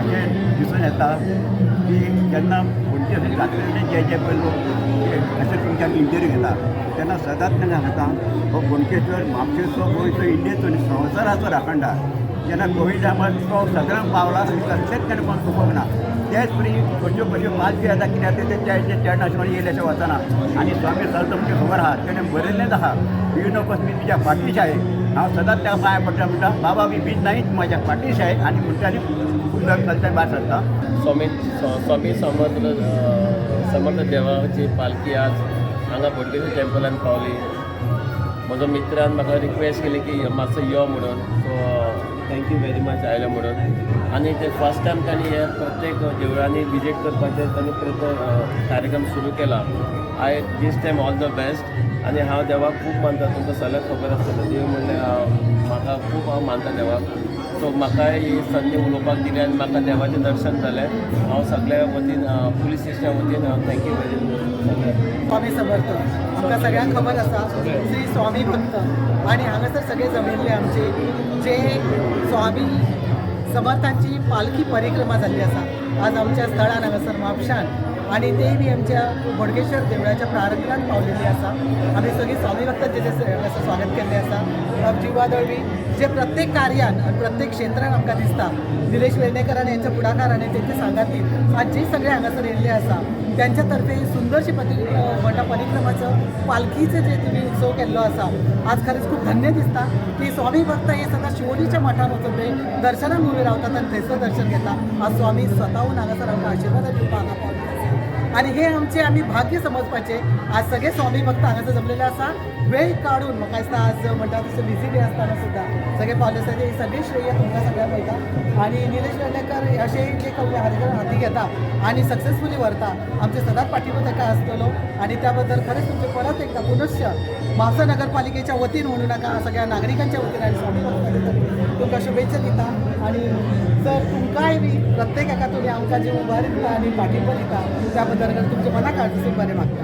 अशें दिसून येता की जेन्ना खंयचे जात्रेचे जे जे पळय लोक अशे तुमच्यान इंटरव्यू घेता तेन्ना सदांच तांकां सांगता, हो बोणकेश्वर म्हापशेचो, गोंयचो, इंडियेचो आनी संवसाराचो राखणदार. जेन्ना कोवीड टायमार तो सगळ्यांक पावला आनी कसलेंच ताणें कोण चुकोवंक ना. तेच परी खंयच्यो कश्यो पालखी येता, कितें जाता, ते त्या चेडणां येयले अशें वचना. आनी स्वामी समर्थ तुमची खबर आहा, तेणें बरयल्लेंच आहा, भिवू नकोस, मी तुज्या फाटीश आहे. हांव सदांच त्या पांय पडटा, म्हणटा, बाबा मी भीत नाही, माझ्या पाठीशी आहे. आनी म्हणटा आनी खूब चलता, भायर सरता. स्वामी स्वामी समर्थ समर्थ देवाची पालखी आज हांगा बोडगेश्वर टेम्पलान पावली. म्हजो मित्रान म्हाका रिक्वेस्ट केली की मातसो यो म्हणून. So thank you very much आयलो म्हणून. आनी ते फर्स्ट टायम तांणी हे प्रत्येक देवळांनी विजीट करपाचें तांणी प्रत्येक कार्यक्रम सुरू केला. I wish them all the best. आनी हांव देवाक खूब मानता. तुमकां सगळ्यांक खबर आसतलें, देव म्हणल्यार हांव म्हाका खूब, हांव मानता देवाक. सो म्हाकाय ही संदी उलोवपाक दिली आनी म्हाका देवाचें दर्शन जालें. हांव सगळ्या वतीन, पुलीस स्टेशना वतीन thank you very much सगळ्यांक. स्वामी समर्थ. आमकां सगळ्यांक खबर आसा, श्री स्वामी भक्त आणि हांगासर सगळे जमिल्ले आमचे जे स्वामी समर्थांची पालखी परिक्रमा जाल्ली आसा आज आमच्या स्थळान हांगासर म्हापशान आणि ते बी आमच्या बोडगेश्वर देवळाच्या प्रारंभात पावलेली आसा. आमी सगळीं स्वामी भक्तांचे जे हांगासर स्वागत केल्लें आसा. जिवा दळवी जे प्रत्येक कार्यान आनी प्रत्येक क्षेत्रान आमकां दिसता, निलेश वेर्णेकर आनी यांच्या फुडाकार आनी तेंच्या सांगातीन आज जे सगळे हांगासर येयल्ले आसा, त्यांच्या तर्फे सुंदरशी पती म्हणटा परिक्रमाचो पालखीचे जे तुमी उत्सव केल्लो आसा, आज खरेंच खूब धन्य दिसता की स्वामी भक्त हे सदां शिवोलीच्या मठान वचून ते दर्शनाक उबे रावतात आनी थंयसर दर्शन घेता. आज स्वामी स्वताहून हांगासर आमकां आशिर्वाद दिवपाक हांगा पावले आसा आनी हे आमचे आमी भाग्य समजपाचें. आज सगळे स्वामी भक्त हांगासर जमलेले आसा. वेळ काडून, म्हाका दिसता आज म्हणटा तसं बिझी बी आसतना सुद्दां सगळे पावले आसा, ते सगळे श्रेय तुमकां सगळ्यांक वयता. आनी निलेश वेर्णेकर अशे जे कार्यक्रम हाती घेता आनी सक्सेसफुली व्हरता, आमचे सदांच पाठिंबो ताका आसतलो. आनी त्या बद्दल खरेंच तुमचे परत एकदा पुनश्च म्हापसा नगरपालिकेच्या वतीन म्हणू नाका, सगळ्या नागरिकांच्या वतीन आनी स्वामी भक्तांच्या तर्फे तुमकां शुभेच्छा दिता. आनी सर, तुमकांय बी प्रत्येक एका तुमी आमकां जी उबारी दिता आनी पाठिंबो दिता, त्या बद्दल तुमचे मनाक काळजीसून बरें मागता.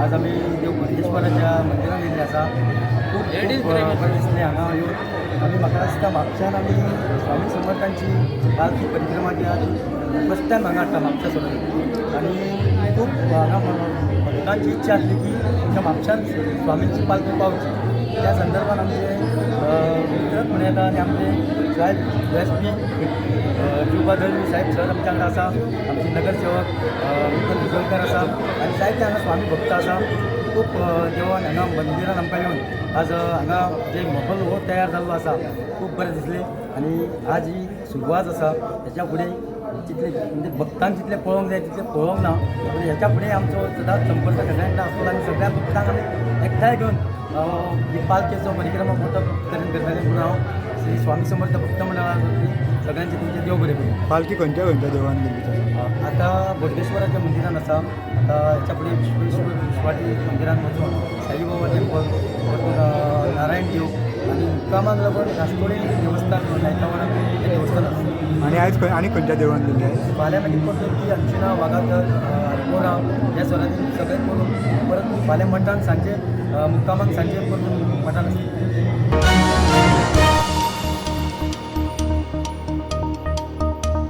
आज आमी देव बोडगेश्वराच्या मंदिरान येयल्ले आसा. खूब खूब बरें दिसलें हांगा येवन. आमी, म्हाका दिसता, म्हापश्यान आमी स्वामी समर्थांची पालखी परिक्रमा जी आज फर्स्ट टायम हांगा हाडटा म्हापशा सोडून. आनी खूब हांगा भक्तांची इच्छा आसली की आमच्या म्हापश्यान स्वामींची पालखी पावची. त्या संदर्भान आमचे मित्रच म्हणूं येता आनी आमचे साहेब एस पी जिवबा दळवी साहेब सर आमच्या वांगडा आसा, आमचे नगरसेवक विठ्ठल बिजोलकर आसा आनी जायते हांगा स्वामी भक्त आसा. खूब देवान हांगा मंदिरान आमकां येवन आज हांगा जे माहोल हो तयार जाल्लो आसा, खूब बरें दिसलें. आनी आज ही सुरवात आसा. हेच्या फुडें जितले म्हणजे भक्तांक जितलें पळोवंक जाय तितलें पळोवंक ना, पूण हेच्या फुडें आमचो सदांच संपर्क सगळ्यांक आसतलो आनी सगळ्या भक्तांक आमी एकठांय घेवन ही पालखेचो परिक्रमा मोठो तरेन करतले म्हणून हांव श्री स्वामी समर्थ भक्त मंडळा वतीन सगळ्यांचे तुमचें देव बरें करूं. पालखी खंयच्या खंयच्या देवळान गेल्ली? आतां बोडगेश्वराच्या मंदिरान आसा. आतां हेच्या फुडें विश्वेश्वर विश्वाटी मंदिरान वचून साईबाबा टेम्पल, परतून नारायण देव आनी मुक्कामाक लागून रासतोडी देवस्थान, नायकावाडा हें देवस्थान आसा. आनी आयज खंय आनी खंयच्या देवळान गेल्ली आयज? फाल्यां मागीर परतून ती अंजुना, वागातोर, आरपोरा ह्या सरांनी सगळें करून परत फाल्यां मठान सांजे मुक्कामाक, सांजे परतून मठान आसता.